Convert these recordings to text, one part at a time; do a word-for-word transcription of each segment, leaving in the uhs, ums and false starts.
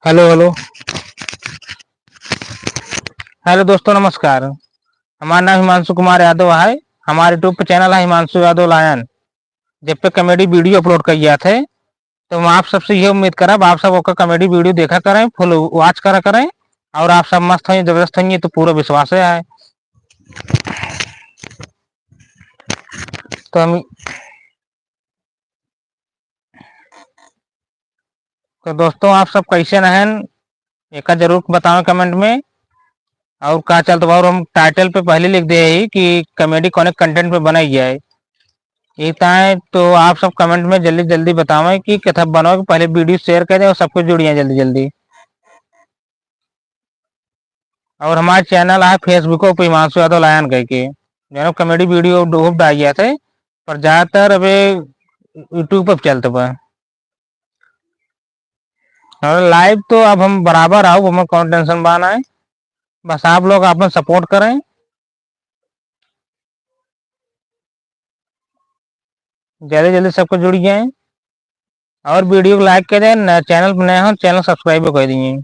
हेलो, हेलो। हेलो दोस्तों, नमस्कार। हमार नाम हिमांशु कुमार यादव है। हमारे YouTube पे चैनल है हिमांशु यादव लायन। जब पे कॉमेडी वीडियो अपलोड कइल जात है, तो हम आप सबसे यह उम्मीद करब, आप सब ओकर कॉमेडी वीडियो देखा करें, फुल वॉच करा करें, और आप सब मस्त होइए, जबरदस्त होइए, तो पूरा विश्वास है। तो हम, तो दोस्तों, आप सब कैसे रहन, एका जरूर बतावें कमेंट में। और का चलत बा, और हम टाइटल पे पहले लिख दे ही कि कॉमेडी कौने कंटेंट पे बनाई जाए। इतना है, तो आप सब कमेंट में जल्दी जल्दी बतावें कि कथा बनाओ, कि पहले वीडियो शेयर कर दें और सबको जुड़िए जल्दी जल्दी। और हमारे चैनल है Facebook पे हिमांशु यादव लायन कह के, जो कॉमेडी वीडियो खूब डाल गया थे, पर ज़्यादातर अबे YouTube पर चलत बा। और लाइव तो अब हम बराबर आओ, हमें कौन टेंशन बा ना है, बस आप लोग अपन सपोर्ट करें, जल्दी जल्दी सबको जुड़ जाए और वीडियो को लाइक कर दें, न-, चैनल पर नए हो, चैनल सब्सक्राइब कर दीजिए।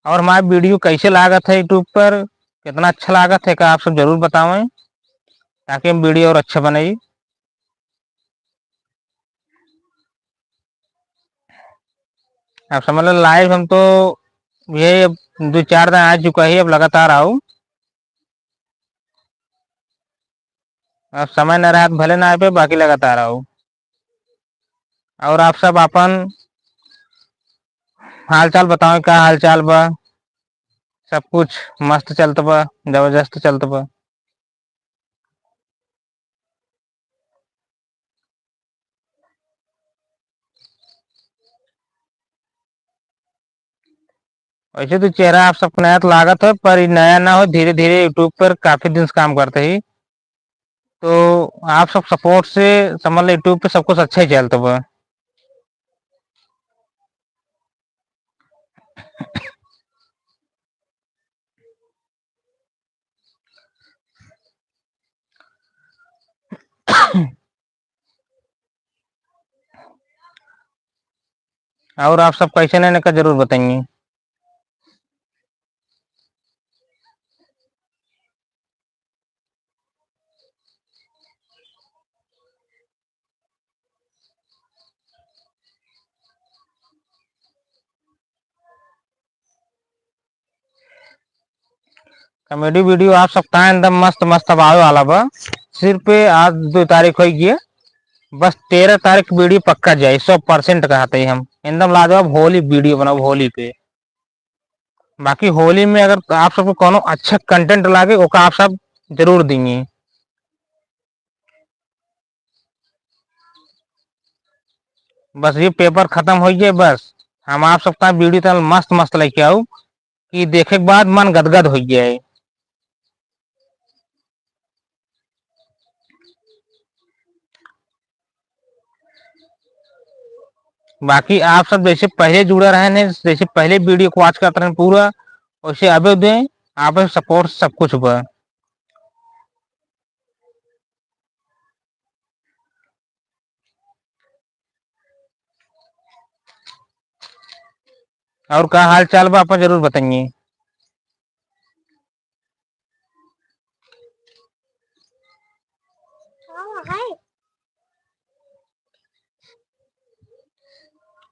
और हमारा वीडियो कैसे लागत है YouTube पर, कितना अच्छा लागत है, का आप सब जरूर बतावें, ताकि हम वीडियो और अच्छा बनाई। आप समझ लो, लाइव हम तो ये अब दो चार दिन आ चुका है, अब लगातार आओ। अब समय न रहत भले ना आए पे, बाकी लगातार आओ। और आप सब अपन हालचाल बताओ, का हालचाल बा? सब कुछ मस्त चलत बा, जबरदस्त चलत बा। वैसे तो चेहरा आप सबको नया तो लागत है, पर ई नया ना हो, धीरे धीरे YouTube पर काफी दिन से काम करते ही, तो आप सब सपोर्ट से समझ लो YouTube पे सब कुछ अच्छा ही चलत बा। और आप सब कैसे हैं, इनका जरूर बताइए। कॉमेडी वीडियो आप सबका एकदम मस्त मस्त अब आवे वाला बा। सिर्फ आज दो तारीख हो गई है, बस तेरह तारीख वीडियो पक्का जाए, सौ परसेंट कहते हैं हम। एकदम लाजवाब होली वीडियो बनाओ होली पे। बाकी होली में अगर आप सबको कोनो अच्छा कंटेंट लागे, ओका आप सब जरूर देंगे। बस ये पेपर खत्म हो गए, बस हम आप सबका वीडियो तो मस्त मस्त लेके आओ कि देखे के बाद मन गदगद हो गया है। बाकी आप सब जैसे पहले जुड़े रहे हैं, जैसे पहले वीडियो को वॉच करते रहे पूरा, वैसे अबे दें, आप सपोर्ट सब कुछ बा। और का हाल चाल बा, आप जरूर बताइए।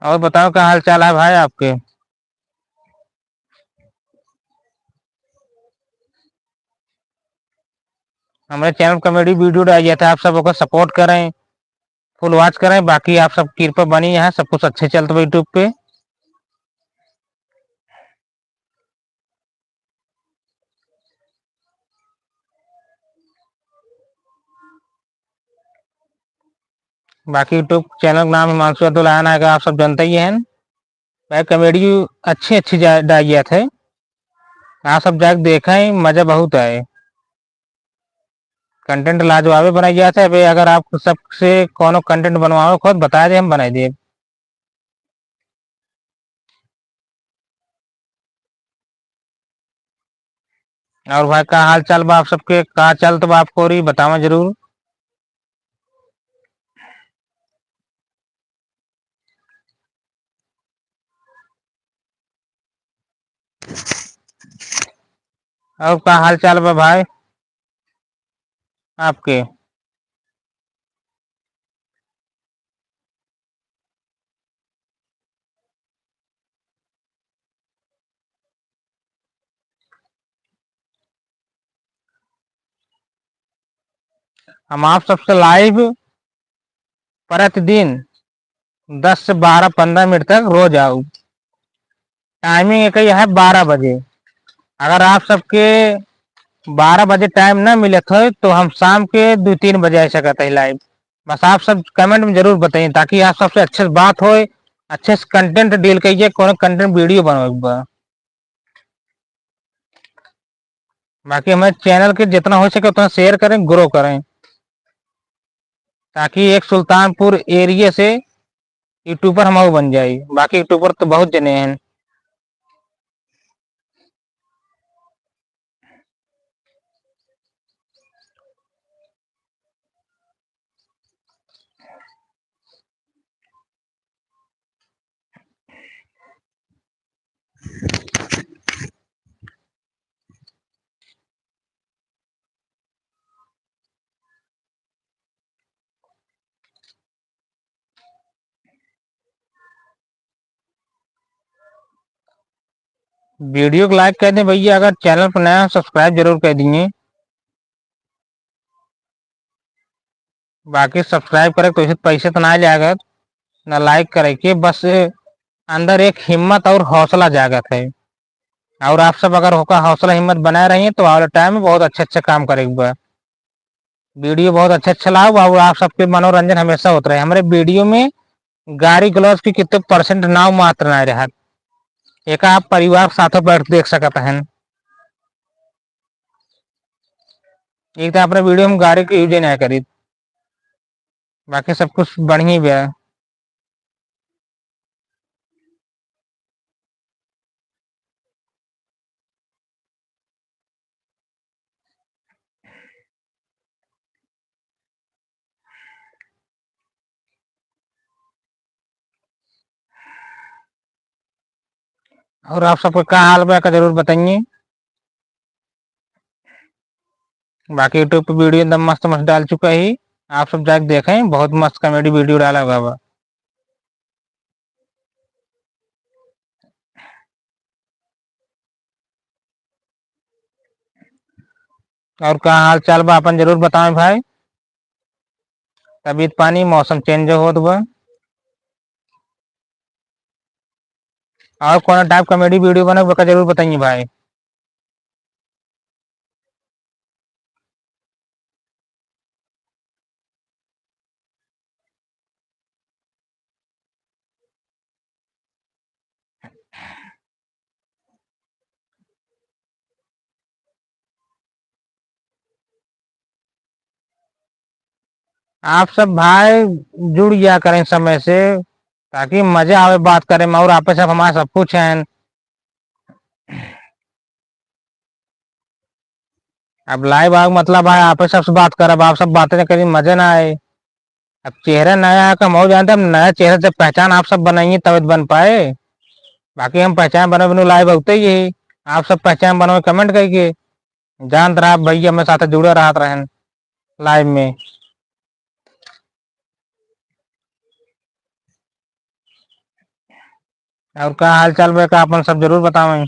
और बताओ, का हाल चाल है भाई आपके? हमारे चैनल कॉमेडी वीडियो डाल दिया था, आप सब ओकर सपोर्ट करें, फुल वॉच करें। बाकी आप सब कृपा बनी यहाँ, सब कुछ अच्छे चलत बा YouTube पे। बाकी YouTube चैनल का नाम हिमांशु अतुल आयन आएगा, आप सब जानते ही हैं। भाई कॉमेडी अच्छी अच्छी जा-, डाल गया थे, आप सब जाके देखें, मजा बहुत आए। कंटेंट लाजवाबे बनाई जात है। अबे अगर आप सबसे कोनो कंटेंट बनवावे खुद बता दे, हम बनाई देब। और भाई का हाल चाल बा आप सबके, का चलत बा आपको, और ई बतावा जरूर। और का हाल चाल बा भाई आपके? हम आप सबसे live प्रतिदिन दस से बारह, पन्द्रह मिनट तक रोज आऊ। Timing एक ही है, बारह बजे। अगर आप सबके बारह बजे time ना मिलत होए, तो हम शाम के दो तीन बजे आ सकत है live। बस आप सब comment में जरूर बताइए, ताकि आप सबसे अच्छे से बात होए, अच्छे से content deal करिए, कौन content video बनावे के बा। बाकी हमारे channel के जितना हो सके उतना share करें, grow करें, ताकि एक सुल्तानपुर area से YouTuber हम बन जाई। बाकी YouTuber तो बहुत जने हैं। Video को like कर दें भैया, अगर channel पर नया हो, subscribe जरूर कर दीजिए। बाकी subscribe करे तो इसे पैसे तो ना जाएगा, ना like करे के, बस अंदर एक हिम्मत और हौसला जागत है। और आप सब अगर होकर हौसला हिम्मत बनाए रहिए तो आवे वाला time में बहुत अच्छे अच्छे काम करे के बा। Video बहुत अच्छे अच्छे लाओ और आप सबके मनोरंजन हमेशा होत रहे। हमारे video में गारी गलौज की कितने percent नाव मात्र ना रहत, एक आप परिवार के साथ बैठ देख सकत हैं। एक तो अपने video में गारी के use ही ना करी, बाकी सब कुछ बढ़िया बा। और आप सबके का हाल बा, का जरूर बताइए। बाकी YouTube पे video एकदम मस्त मस्त डाल चुका ही, आप सब जाके देखें, बहुत मस्त comedy video डाला हुआ बा। और का हाल चाल बा, अपन जरूर बताएं भाई। तबीयत पानी, मौसम change होत बा। और कौन type comedy video बने, ओका जरूर बताइए भाई। आप सब भाई जुड़ गया करें समय से, ताकि मजा आवे बात करे में, और आप सब हमारे सब कुछ हैं। अब live आवे मतलब भाई आप सबसे बात करब, आप सब बातें करी, मजा ना आए। अब चेहरा नया है, हम हो जानते, अब नया चेहरा जब पहचान आप सब बनाइए तब तो बन पाए। बाकी हम पहचान बनावे बिनु live होते ही है, आप सब पहचान बनावे comment करके। जानत रहा भैया, हमारे साथ जुड़े रहत रहन live में। और का हाल चाल बा, का अपन सब जरूर बतावें।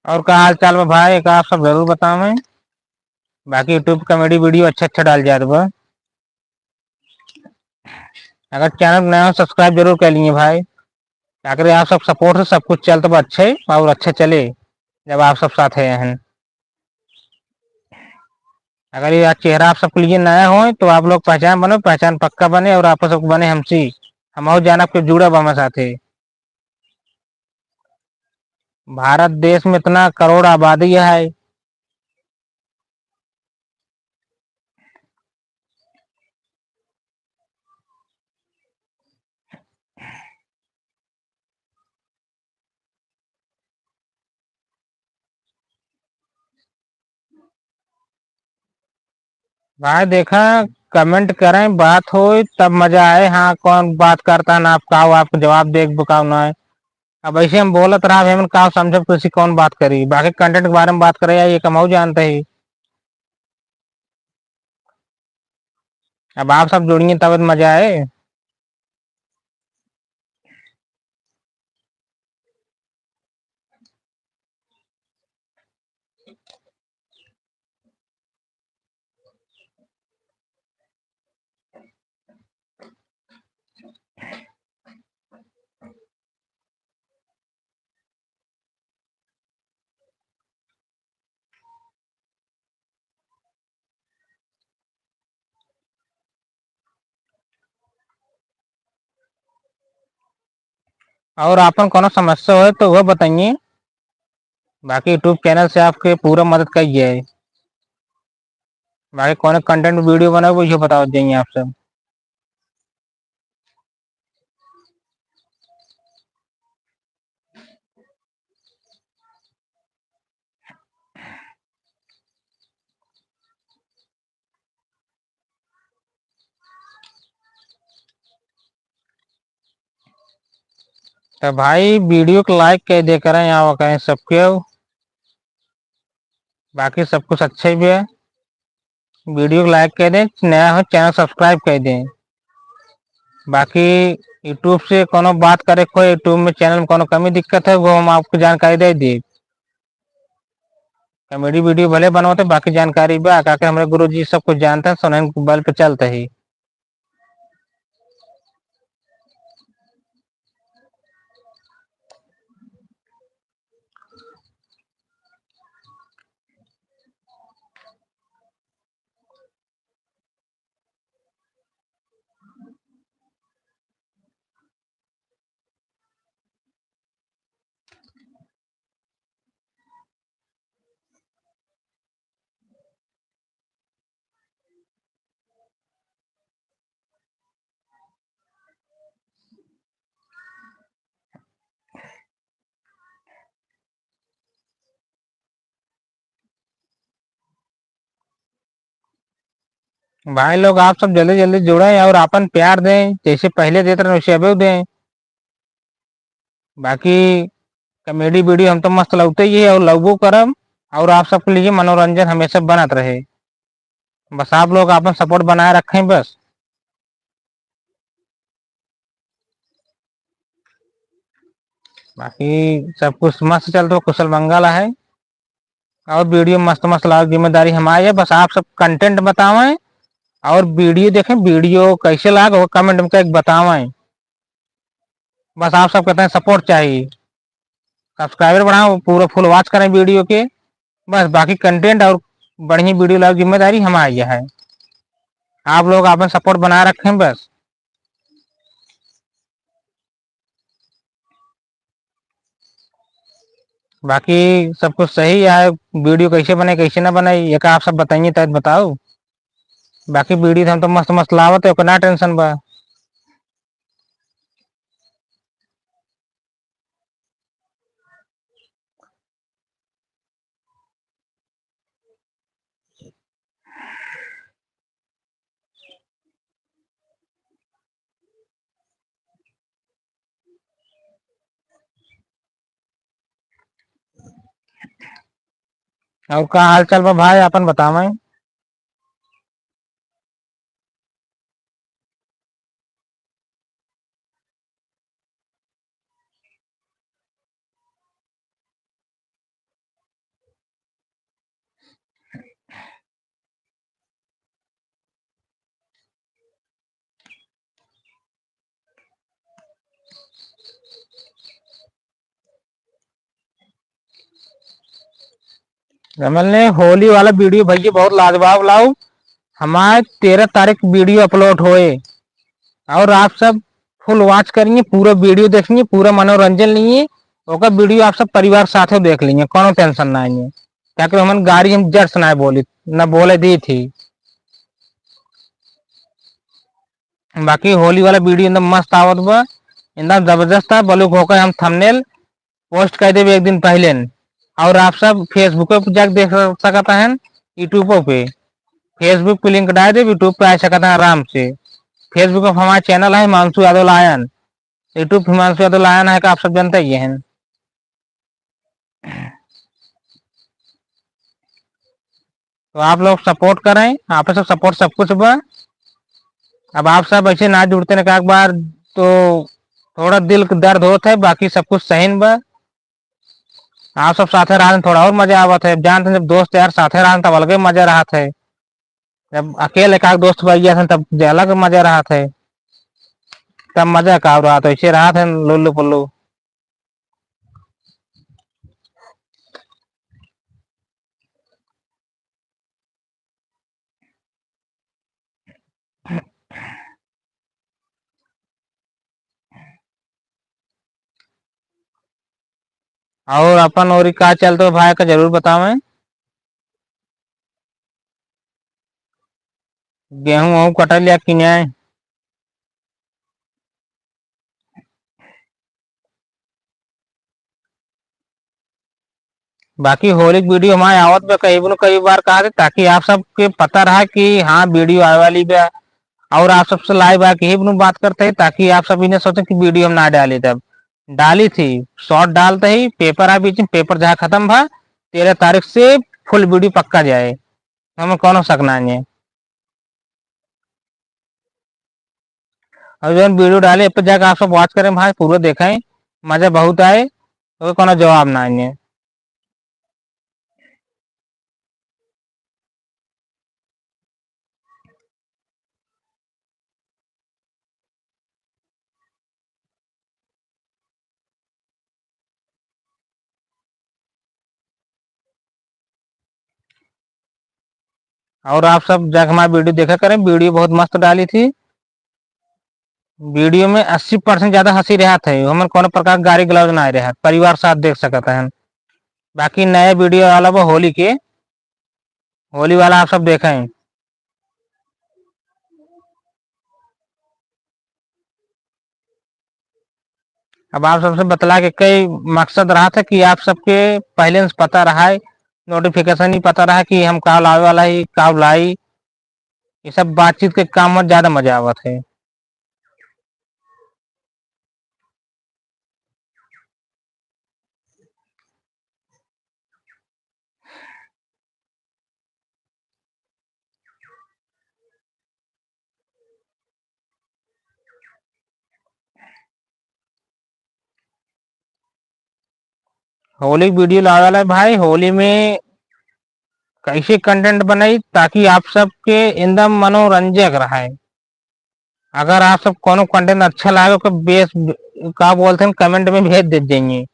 और का हाल चाल बा भाई, एक आप सब जरूर बतावें। बाकी YouTube comedy video अच्छा अच्छा डाल जात बा। अगर channel नया हो, subscribe जरूर कर लिए भाई, ताकि आप सब support से सब कुछ चलत बा अच्छे और अच्छे चले, जब आप सब साथ हैं। अगर ये चेहरा आप सबके लिए नया हो तो आप लोग पहचान बनो, पहचान पक्का बने और आप सब बने हमसे, हम और जान आपके जुड़ा बा हमारे साथे। भारत देश में इतना करोड़ आबादी है। भाई देखा, comment करें, बात होई तब मजा आए। हाँ, कौन बात करता है ना, आप का हो, आपको जवाब देख बुकाओ ना है। अब ऐसे हम बोलत रहा, हम का समझब किसी कौन बात करी, बाकी content के बारे में बात करे, ये कमाऊ जानते ही। अब आप सब जुड़िए तब मजा आए। और आपन कोनो समस्या होए तो वह बताइए, बाकी YouTube channel से आपके पूरा मदद करी जाए। बाकी कोनो content video बनाए, वो बताओ जाइए आप सब। तो भाई video को like कर दे करें, यहाँ करें सबके, बाकी सब कुछ अच्छा ही भी है। Video को like कर दें, नया हो channel subscribe कर दें। बाकी YouTube से कोनो बात करे को, YouTube में channel में कोनो कमी दिक्कत है, वो हम आपको जानकारी दे दी। Comedy video भले बनोते, बाकी जानकारी बा, का के हमरे गुरु जी सब कुछ जानते हैं, सुनन के बल पे चलते ही। भाई लोग, आप सब जल्दी जल्दी जुड़ें और आपन प्यार दें, जैसे पहले देत रहे वैसे अबे दें। बाकी comedy video हम तो मस्त लौते ही है और लौबो करब, और आप सबके लिए मनोरंजन हमेशा बनत रहे। बस आप लोग आपन support बनाए रखें बस। बाकी सब कुछ मस्त चल रहा, कुशल मंगल है। और video मस्त मस्त लाओ, जिम्मेदारी हमारी है, बस आप सब content बतावें और video देखें, video कैसे लाग वो comment में कह बतावें। बस आप सब कहते हैं support चाहिए, subscriber बढ़ाओ, पूरा full watch करें video के। बस बाकी content और बढ़िया video लाओ, जिम्मेदारी हमारी है। आप लोग आपन support बनाए रखें बस। बाकी सब कुछ सही है, video कैसे बने कैसे ना बने, ये का आप सब बताइए, तब बताओ। बाकी video हम तो मस्त मस्त लावत है, ओकर ना tension बा। और का हाल चाल बा भाई, आपन बतावें। रमन ने होली वाला video भैया बहुत लाजवाब लाओ। हमारे तेरह तारीख video upload होए और आप सब full watch करिए, पूरा video देखिए, पूरा मनोरंजन लिए। ओकर video आप सब परिवार साथे देख लीजिए, कोनो tension ना है। क्या करो, हमन गारी हम जर से ना बोली, ना बोले दी थी। बाकी होली वाला video एकदम मस्त आवत बा, एकदम जबरदस्त है। बलुक होकर हम thumbnail post कर देबे एक दिन पहले न। और आप सब Facebook पे जाके देख सकता है, YouTube पे, Facebook पे link डाल देबे, YouTube पे आ सकता है आराम से। Facebook पे हमारा channel है हिमांशु यादव लायन, YouTube पे हिमांशु यादव लायन है कि आप सब जानते ही हैं। तो आप लोग support करें, आप सब support सब कुछ बा। अब आप सब ऐसे ना जुड़ते ना, एक बार तो थोड़ा दिल के दर्द होत है, बाकी सब कुछ सही बा। आप सब साथे रहन थोड़ा और मजा आवत है। अब जानते हैं, जब दोस्त यार साथे रहन तब अलगे मजा रहत है, जब अकेले का दोस्त बन गया था तब जे अलग मजा रहत है, तब मजा का और रहत है, ऐसे रहत है लुल्लू पुल्लू। और अपन ओरी का चलत बा भाई का जरूर बतावें। गेहूं वहूं कटल या कि नाय? बाकी होली के video हमारे आवत बा कई बुन कई बार कहा थे, ताकि आप सबके पता रहा कि हाँ video आवे वाली बा, और आप सबसे live आके ही बुन बात करते हैं, ताकि आप सब इन्हें सोचें कि video हम ना डाली। तब डाली थी, short डालते ही paper आ बीच में, paper जहाँ खत्म भा, तेरह तारीख से full video पक्का जाए, हमें कोनो शक ना है। और जौन video डाले, ए पे जाके आप सब watch करें भाई, पूरा देखें, मजा बहुत आए, तो कोनो जवाब ना है। और आप सब जाके हमारा video देखा करें, video बहुत मस्त डाली थी। Video में अस्सी percent ज्यादा हंसी रहत है, हमन कोनो प्रकार के गारी गलौज ना रहत, परिवार साथ देख सकत हैं। बाकी नया video वाला बा होली के, होली वाला आप सब देखें। अब आप सबसे बतला के कई मकसद रहत है कि आप सबके पहले से पता रहा है, notification ही पता रहा है कि हम का लावे वाला ही, का लाई, ये सब बातचीत के काम में ज्यादा मजा आवत है। होली के video लावे वाला है भाई, होली में कैसे content बनाई ताकि आप सबके एकदम मनोरंजक रहे। अगर आप सब कोनो content अच्छा लागे, ओके बेस, का बोलते हैं, comment में भेज दे जाइए।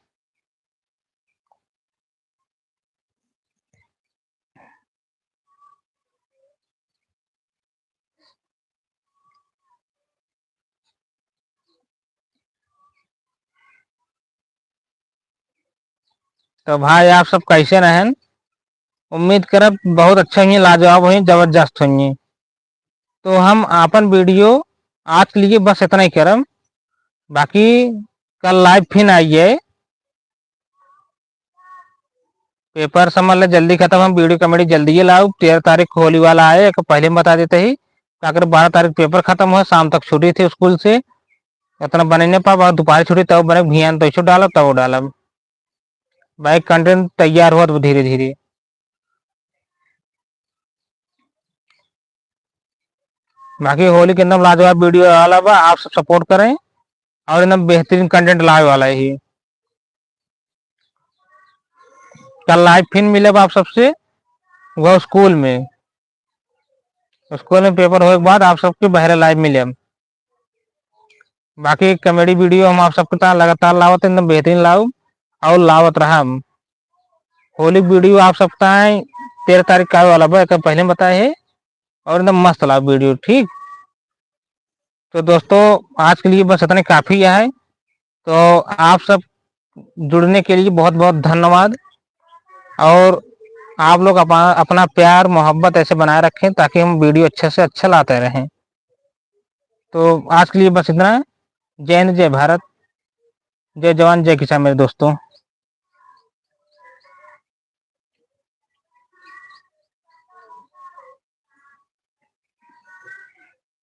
तो भाई, आप सब कैसे रहें? उम्मीद करब बहुत अच्छा हुई, लाजवाब हुई, जबरदस्त हुई। तो हम आपन video आज के लिए बस इतना ही करब, बाकी कल live फिर आइए। Paper समझ ले जल्दी खत्म, हम video comedy जल्दी ही लाउब। तेरह तारीख को होली वाला आए, एक पहले हम बता देते ही, अगर बारह तारीख paper खत्म हो, शाम तक छुट्टी थी school से, इतना बने नहीं पाब, और दोपहर छुट्टी तब बने, भियान तो इसो डालब, तब डालब। भाई, content तैयार होत बा धीरे धीरे। बाकी होली के एकदम लाजवाब video वाला बा, आप सब support करें और एकदम बेहतरीन content लावे वाला ही। कल live फिर मिलब आप सबसे, वो school में, school में paper होए के बाद आप सबके बहरे live मिलब। बाकी comedy video हम आप सबके तान लगातार लावत, एकदम बेहतरीन लाउब और लावत रहब। होली video आप सबके तान तेरह तारीख का आवे वाला बा, एकर पहले हम बताए है, और एकदम मस्त लाउब video, ठीक। तो दोस्तों, आज के लिए बस इतने काफी है। तो आप सब जुड़ने के लिए बहुत बहुत धन्यवाद। और आप लोग अपना अपना प्यार मोहब्बत ऐसे बनाए रखें, ताकि हम वीडियो अच्छे से अच्छा लाते रहें। तो आज के लिए बस इतना। जय हिंद, जय भारत, जय जवान, जय किसान मेरे दोस्तों।